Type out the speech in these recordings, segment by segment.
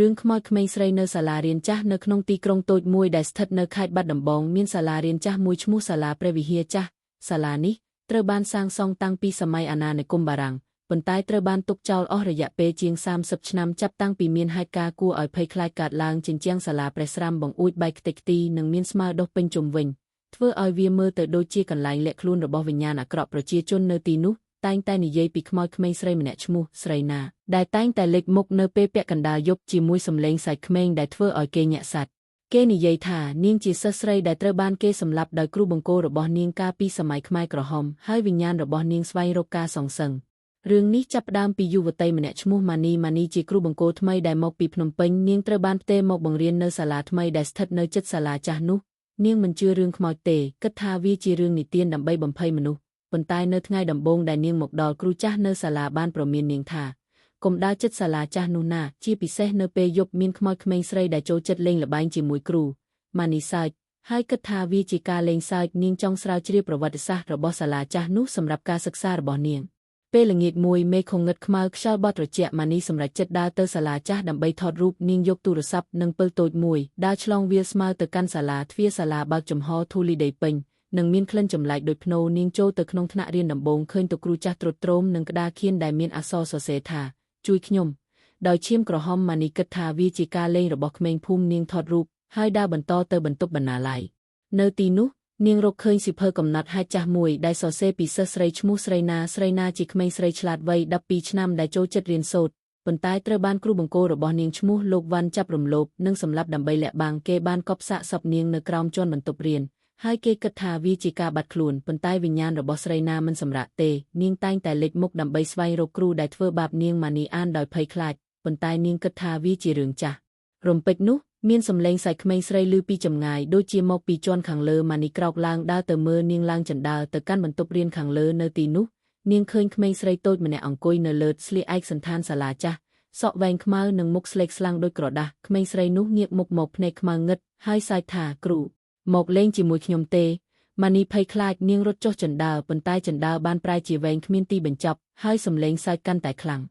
រឿងខ្មោចក្មេងស្រីនៅសាលារៀនចាស់នៅក្នុងទីក្រុងតូចមួយដែលស្ថិតនៅខេត្តបាត់ដំបងមានសាលារៀនចាស់មួយឈ្មោះសាលាព្រះវិហារចាស់សាលានេះត្រូវបានសាងសង់តាំងពីសម័យអាណានិគមបារាំងប៉ុន្តែត្រូវបានទុកចោលអស់រយៈពេលជាង30ឆ្នាំចាប់តាំងពីមានហេតុការណ៍គួរឲ្យភ័យខ្លាចកើតឡើងជញ្ជាំងសាលាប្រេះស្រាំបង្អួចបែកខ្ទេចខ្ទីនិងមានស្មៅដុះពេញជុំវិញធ្វើឲ្យវាមើលទៅដូចជាកន្លែងលាក់ខ្លួនរបស់វិញ្ញាណអាក្រក់ប្រជាជននៅទីនោះតែងតែនិយាយពីខ្មោចក្មេងស្រីម្នាក់ឈ្មោះស្រីណាដែលតែងតែលេចមុខនៅពេលពាក់កណ្ដាលយប់ជាមួយសំឡេងសើចក្មេងដែលធ្វើឲ្យគេញាក់សាច់គេនិយាយថានាងជាសិស្សស្រីដែលត្រូវបានគេសម្លាប់ដោយគ្រូបង្គោលរបស់នាងកាលពីសម័យខ្មែរក្រហមហើយវិញ្ញាណរបស់នាងស្វែងរកការសងសឹងរឿងនេះចាប់ផ្ដើមពីយុវតីម្នាក់ឈ្មោះម៉ានីម៉ានីជាគ្រូបង្គោលថ្មីដែលមកពីភ្នំពេញនាងត្រូវបានផ្ទេរមកបង្រៀននៅសាលាថ្មីដែលស្ថិតនៅជិតសាលាចាស់នោះនាងមិនជឿរឿងខ្មោចទេគិតថាវាជារឿងនិទានដើម្បីបំភ័យមនុស្សប៉ុន្តែនៅថ្ងៃដំបូងដែលនាងមកដល់គ្រូចាស់នៅសាលាបានព្រមាននាងថាកុំដើរជិតសាលាចាស់នោះណាជាពិសេសនៅពេលយប់មានខ្មោចក្មេងស្រីដែលចូលចិត្តលេងល្បែងជាមួយគ្រូម៉ានីសើចហើយគិតថាវាជាការលេងសើចនាងចង់ស្រាវជ្រាវប្រវត្តិសាស្ត្ររបស់សាលាចាស់នោះសម្រាប់ការសិក្សារបស់នាងពេលល្ងាចមួយមេឃងងឹតខ្មៅខ្យល់បក់ត្រជាក់ម៉ានីសម្រេចចិត្តដើរទៅសាលាចាស់ដើម្បីថតរូបនាងយកទូរស័ព្ទនិងពិលតូចមួយដើរឆ្លងវាលស្មៅទៅកាន់សាលាទ្វារសាលាបើកចំហធូលីដីពេញនិងមានក្លិនចម្លែកដូចភ្នោនាងចូលទៅក្នុងថ្នាក់រៀនដំបូងឃើញតុគ្រូចាស់ទ្រុឌទ្រោមនិងក្តារខៀនដែលមានអក្សរសរសេរថាជួយខ្ញុំដោយឈាមក្រហមម៉ានីគិតថាវាជាការលេងរបស់ក្មេងភូមិនាងថតរូបហើយដើរបន្តទៅបន្ទប់បណ្ណាល័យនៅទីនោះនាងរកឃើញសៀវភៅកំណត់ហេតុចាស់មួយដែលសរសេរពីសិស្សស្រីឈ្មោះស្រីណាស្រីណាជាក្មេងស្រីឆ្លាតវៃ12ឆ្នាំដែលចូលចិត្តរៀនសូត្រប៉ុន្តែត្រូវបានគ្រូបង្គោលរបស់នាងឈ្មោះលោកវ៉ាន់ចាប់រំលោភនិងសម្លាប់ដើម្បីលាក់បាំងគេបានកប់សាកសពនាងនៅក្រោមជាន់បន្ទប់រៀនហើយគេគិតថាវាជាការបាត់ខ្លួនប៉ុន្តែវិញ្ញាណរបស់ស្រីណាមិនសម្រាកទេនាងតែងតែលេចមុខដើម្បីស្វែងរកគ្រូដែលធ្វើបាបនាងម៉ានីអានដោយភ័យខ្លាចប៉ុន្តែនាងគិតថាវាជារឿងចាស់រំពេចនោះមានសំឡេងសើចក្មេងស្រីឮពីចម្ងាយដូចជាមកពីជាន់ខាងលើម៉ានីក្រោកឡើងដើរទៅមើលនាងឡើងជណ្ដើរទៅកាន់បន្ទប់រៀនខាងលើនៅទីនោះនាងឃើញក្មេងស្រីតូចម្នាក់អង្គុយនៅលើស្លៀកឯកសណ្ឋានសាលាចាស់សក់វែងខ្មៅនិងមុខស្លេកស្លាំងដូចក្រដាសក្មេងស្រីនោះងាកមុខមកភ្នែកខ្មៅងឹតហើយសើចថាគ្រូមកលេងជាមួយខ្ញុំទេម៉ានីភ័យខ្លាចនាងរត់ចុះជណ្ដើរប៉ុន្តែជណ្ដើរបានប្រែជាវែងគ្មានទីបញ្ចប់ហើយសំឡេងសើចកាន់តែខ្លាំង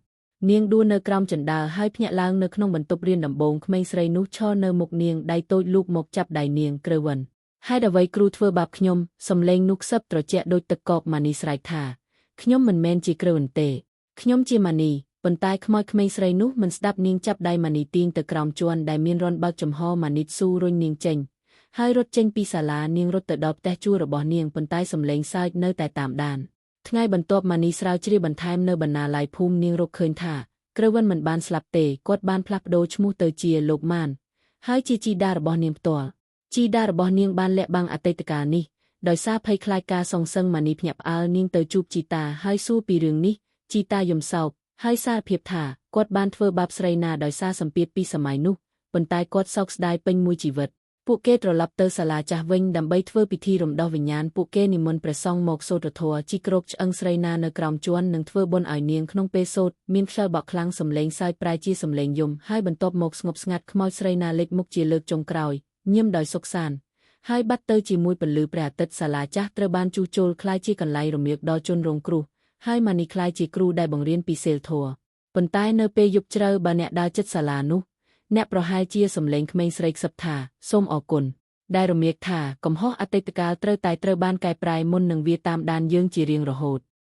នាងដួលនៅក្រោមជណ្ដើរហើយភ្ញាក់ឡើងនៅក្នុងបន្ទប់រៀនដំបូងក្មេងស្រីនោះឈរនៅមុខនាងដៃតូចលូកមកចាប់ដៃនាងគ្រូវិនហេតុអ្វីគ្រូធ្វើបាបខ្ញុំសំឡេងនោះខ្សឹបត្រជាក់ដូចទឹកកកម៉ានីស្រែកថាខ្ញុំមិនមែនជាគ្រូវិនទេខ្ញុំជាម៉ានីប៉ុន្តែខ្មោចក្មេងស្រីនោះមិនស្ដាប់នាងចាប់ដៃម៉ានីទាញទៅក្រោមជាន់ដែលមានរន្ធបើកចំហម៉ានីស៊ូរុញនាងចេញហើយរត់ចេញពីសាលានាងរត់ទៅដល់ផ្ទះជួលរបស់នាងប៉ុន្តែសំឡេងសើចនៅតែតាមដានថ្ងៃបន្ទាប់ម៉ានីស្រាវជ្រាវបន្ថែមនៅបណ្ណាល័យភូមិនាងរកឃើញថាគ្រូវិនមិនបានស្លាប់ទេគាត់បានផ្លាស់ប្ដូរឈ្មោះទៅជាលោកម៉ានហើយជាជីតារបស់នាងផ្ទាល់ជីតារបស់នាងបានលាក់បាំងអតីតកាលនេះដោយសារភ័យខ្លាចការសងសឹងម៉ានីភ្ញាក់ផ្អើលនាងទៅជួបជីតាហើយសួរពីរឿងនេះជីតាយំសោកហើយសារភាពថាគាត់បានធ្វើបាបស្រីណាដោយសារសម្ពាធពីសម័យនោះប៉ុន្តែគាត់សោកស្ដាយពេញមួយជីវិតពួកគេត្រឡប់ទៅសាលាចាស់វិញដើម្បីធ្វើពិធីរំដោះវិញ្ញាណពួកគេនិមន្តព្រះសង្ឃមកសូត្រធម៌ជីក្រោកឆ្អឹងស្រីណានៅក្រោមជាន់និងធ្វើបុណ្យឲ្យនាងក្នុងពេលសូត្រមានខ្យល់បក់ខ្លាំងសំឡេងសើចប្រែជាសំឡេងយំហើយបន្ទាប់មកស្ងប់ស្ងាត់ខ្មោចស្រីណាលេចមុខជាលើកចុងក្រោយញៀមដោយសុខសាន្តហើយបាត់ទៅជាមួយពន្លឺព្រះអាទិត្យសាលាចាស់ត្រូវបានជួសជុលក្លាយជាកន្លែងរមៀកដល់ជនរងគ្រោះហើយម៉ានីក្លាយជាគ្រូដែលបង្រៀនពីសីលធម៌ប៉ុន្តែនៅពេលយប់ជ្រៅបើអ្នកដើរជិតសាលានោះអ្នកប្រហែលជាសំឡេងក្មេងស្រីខ្សឹបថាសូមអរគុណដែលរមៀកថាកំហុសអតីតកាលត្រូវតែត្រូវបានកែប្រែមុននឹងវាតាមដានយើងជារៀងរហូត។